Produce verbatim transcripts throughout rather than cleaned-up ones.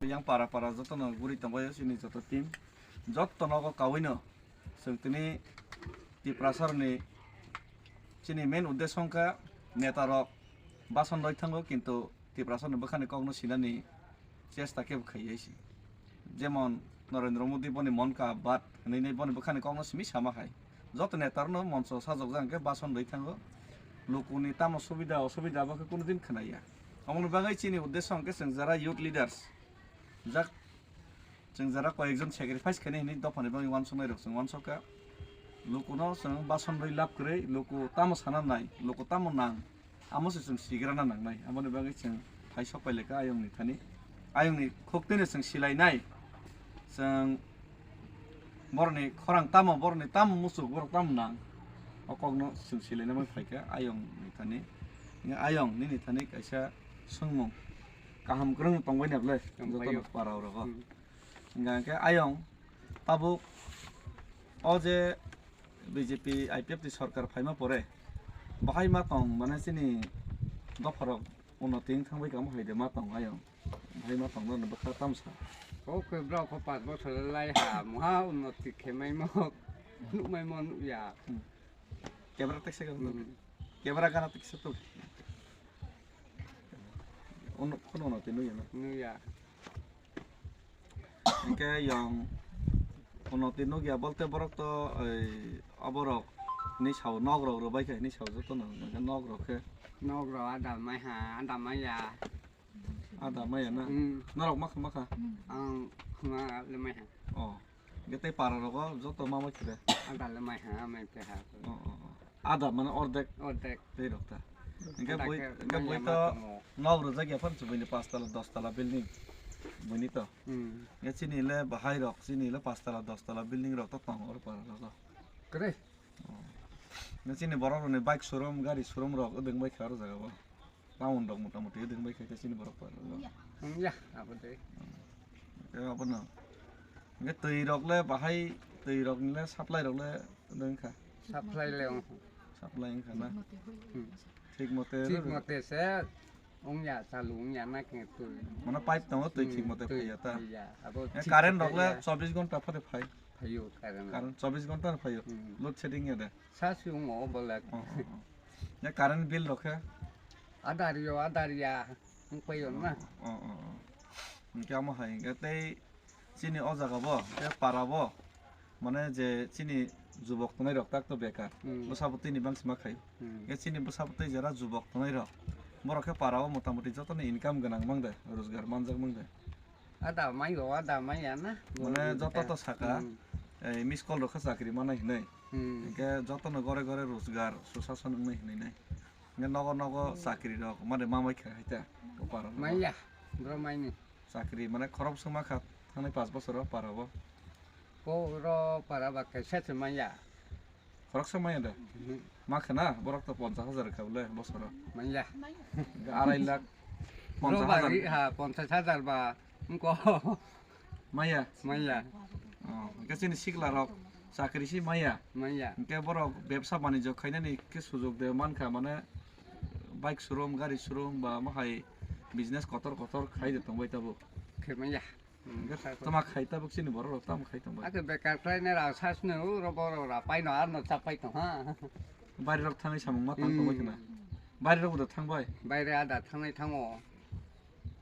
Yang para para jotono guri tongbaio chini joto team. Joto nogo kawino chwng tini Tiprasarni chini main uddesho wngkha netarok bason roi thango, kintu Tiprasarni bwkhani kokno sinani chesta kebo khaiya se. Jemon Narendra Modi boni Mann Ki Baat hinwi boni bwkhani kokno simi sama hai. Joto netarokno moncho sajokjak hwnkhe bason roi thango. Lukuni tamo subida osubida abo khe kunu din khwnaya. Omoni bagwi chini uddesho hwnkhe chwng jara youth leaders, jak chwng jara koyekjon sacrifice khainai hinwi dophani bagwi uansuknai rok chwng uansukha. Lukuno chwng bason rwi lab kwrwi, luku tamo sana nai, luku tamo nang, amo se chwng sigrana nangnai. Aboni bagwi chwng phai sok pailekha ayongni thani, ayongni khuktwino chwng silainai. Chwng borokni khorang tamo, borokni tamo muchuk, borok tamo nang, o kokno chwng silainani phaikha ayongni thani. Ayong, nini thani kaisa swngmung kaham kwrwng tongbaini ble? Tongbaio. Jotono para o rogo. Hmm. Hingkha hingkhe ayong tabuk o je B J P I P F ni sorkar phaima pore bahai ma tong, mane chini dopharok unnoti wng thangbai kamo hai de ma tong ayong, bahai ma tong no bwkha tamsa. O khe bwrok kho panch bochor lai ha, muha unnoti khe mai mo, nuk mai mo nuk ya. Hmm. Camera teksa ka. Hmm. Camera gana teksa tu. Ono, kono ono tinu ya na. Nu ya. Hingke yang unnoti nukya bolte borok to, ei, aborok ni sao nok rok rwbai khe ni sao joto no hingke nok rok khe. Nok rok ada mai ha, ada mai ya. Ada mai ya na? Hmm. Norok makha makha? Ang khuma le mai ha. Oh. Hingke tei para rogo joto ma mai khe de? Ada le mai ha, mai pe ha. Oh, oh, oh. Ada mane ordek. Ordek. Tei rok ta. Hingke bui, hingke bui to nok rwjak ya phan chubui ni pash tala, dos tala building. Buini to. Hmm. Hingke chini le bahai rok, chini le pash tala, dos tala building rok to tong or para rok. Kre. Oh. Hingke chini borok rok ni bike showroom, gari showroom rok wdwng bai kha o jaga o. Town rok mota moti wdwng bai kha chini borok para rok. Hmm, ya, abo de. Hingke abo no. Hingke twi rok le bahai, twi rok ni le supply rok le wng kha. Supply le wng. Supply wng kha na? Hmm. Thik mote. Thik mote se wng ya, chalu wng ya na khe twi. Mane pipe tongo, twi thik mote phai ya ta? Phai ya. Abo current rok le chobbish ghonta phate phai? Phai o current. Current chobbish ghonta phai o? Hmm. Load shedding ya de? Sa si wng o bo le. Oh, oh, oh. Ya current bill rok khe? Adar yo, adar ya. Wng phai o na. Oh, oh, oh. Hingke amo hai hingke tei chini o jaga bo, tei para bo, mane je chini jubok tongnai rok tak to bekar. Hmm. Bwsa bwtwi ni bangsi ma khai. Hmm. Hingke chini bwsa bwtwi jera jubok tongnai rok, borok khe para o mota moti joto ni income gwnang mang de, rojgar manjak mang de. Ada mai o, ada mai ya na. Mane joto to saka, hmm, ei, miss call rok khe chakri manai hinui. Hmm. Hingke joto no gore gore rojgar, susason wngnai hinui nai. Hingke nogo nogo chakri rok mane ma mai kha hai ta, o para rok. Mai ya, bro mai ni. Chakri mane khorok swng ma kha thangnai panch bochor o para bo. Ko ro para ba kaisa se mai ya. Khoroksa maya da? Mhm. Ma khana, borok to ponchas hajar kha bole bosoro. Maya. Arai lakh. Bro ponchas hajar. Ba ri ha, ponchas hajar ba, wngko. Maya. Maya. Oh, hingke chini sikla rok chakri si maya. Maya. Hingke borok bebsa banijyo khainani khe sujok de mankha, mane bike showroom, gari showroom ba mahai business kotor kotor khai de tongbai tabuk. Khe maya. Hmm. Hingke tama khai tabuk chini borok rok tamo khai tongbai. Ake bekar khlai nai rang sas ne u ro borok ra pai no ar no chap pai tong ha. Bari rok thangwi samung ma tang tongbai khna. Hmm. Bari rok bo thangbai. Baire ada thangnai thango.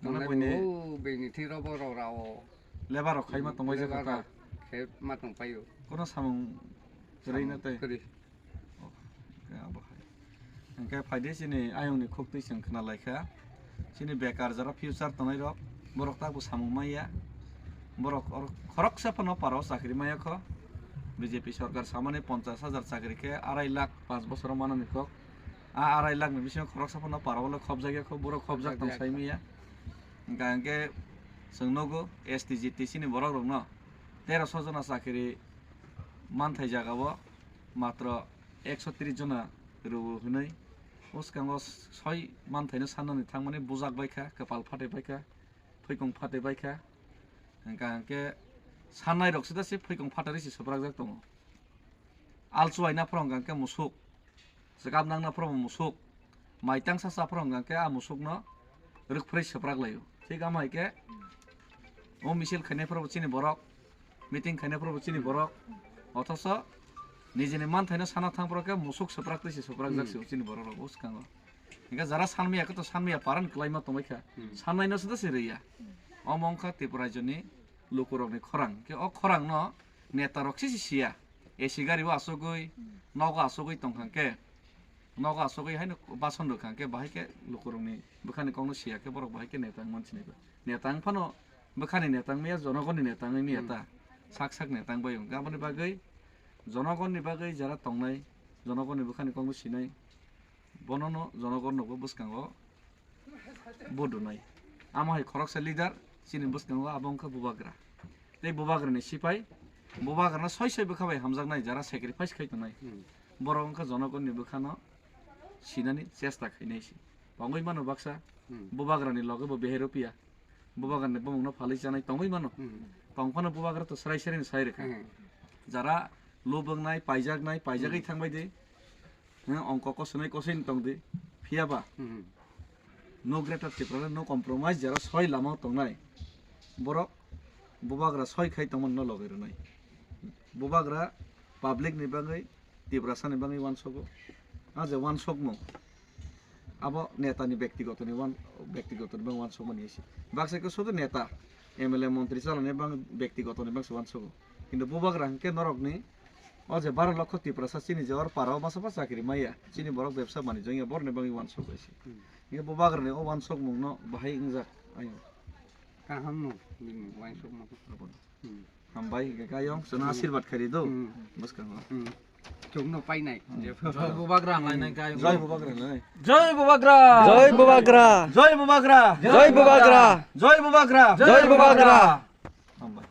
Mane tongnai buini bo, o bini thing ro borok ra o. Lebar rok khai ma tongbai je kha. Lebar rok khai ma tong pai o. Kono samung kwrwi na tei. Kwrwi. Oh, hingke abo hai. Hingke phaidi chini ayongni khuk twi chwng khna laikha. Chini bekar jora future tongnai rok, borok tabuk samung maya. Borok or-, khoroksa phano para o chakri maya kho. B J P sorkar samani ponchas hajar chakri khe arai lakh panch bosoro manani kho. A arai lakh ni bisingo khoroksa phano para o le khobjak ya kho, borok khobjak tong sai maya. Hingka hingke chwng nogo S T G T C ni borok rokno teroso jona chakri manthai jaga o. Matro ekso tris jona rwo hwnwi, bwskango soi manthaino sannani thangmani bujak bai kha, kwpal phatwi bai kha, phuikung phatwi bai kha. Hwnkha hwnkhe sannai rok sida se phuikung phatari se swprakjak tongo. Alchuai naphro hwnkha hwnkhe musuk, chwkap nang naphro bo musuk, mai tangsa chaphro hwnkha hwnkhe a musukno rwkphrwi swprak laio. Thik amo hai khe O misil khainai phoro bo chini borok, meeting khainai phoro bo chini borok. Othoso nijini manthaino sana thang phoro khe musuk swprak twi se swprak jak se chini borok rok o swkango. Hingke jara sanmaya khe to sanmaya paran kwlaima tongbai kha. Sannaino se to se rwya. Omo wngkha Tripura rajyoni lukurokni khorang. Khe o khorangno netarok se se siya. A C gari o asugwi, nogo asugwi tongkha khe, nogo asugwi haino bason rwkha khe, bahai khe lukurokni bwkhani kokno siya khe borok bahai khe neta wngmani sinai ba. Neta wng phano bwkhani neta wngmaya, jonogonni neta wngmaya ta. Sak sak neta wngbai wngkha. Aboni bagwi jonogonni bagwi jara tongnai, jonogonni bwkhani kokno sinai, bonono jonogorno bo bwskango budunai. Amo hai khoroksa leader, chini bwskango abo wngkha Bubagra. Tei Bubagrani sipai, Bubagrano soi soi bwkha bai hamjaknai, jara sacrifice khai tongnai. Borok wngkha jonogonni bwkhano sinani chesta khainai se. Tongwi mano baksa, Bubagrani loge bo behairo piya. Bubagrani bumungno phalwi chanai tongwi mano. Tongphano Bubagra to srai srai ni sai rwkha. Jara lubungnai, paijaknai, paijagwi thangbai di. Hwng ongko kosonai kosoi tong di. Phiya ba? No greater Tripura, no compromise, jara soi lama tongnai. Borok Bubagra soi khai tongmani no loge rwnai. Bubagra public ni bagwi, Tiprasa ni bagwi uansogo. A je uansokmung, abo neta ni bektigoto ni uan-, bektigoto ni bagwi uansokmani ese. Baksa khe sudu neta, M L A, montri chalani bagwi bektigoto ni bagwi se uansogo. Kintu Bubagra hwnkhe norokni o je baro lokho Tiprasa chini je or para o masa masa chakri maya, chini borok bebsa manijak ya borni bagwi uansokgo ese. Hwnkhe Bubagrani o uansokmungno bahai wngjak ayung. Kaham no, bini uansokmung. Hambai hwnkhe khe ayung, chwngno asirwad khairi do. Bwskango. Chwngno painai. Jai Bubagra, lainai khe ayung. Jai Bubagra, lainai. Jai Bubagra! Jai Bubagra! Jai Bubagra! Jai Bubagra! Jai Bubagra! Jai Bubagra! Hambai.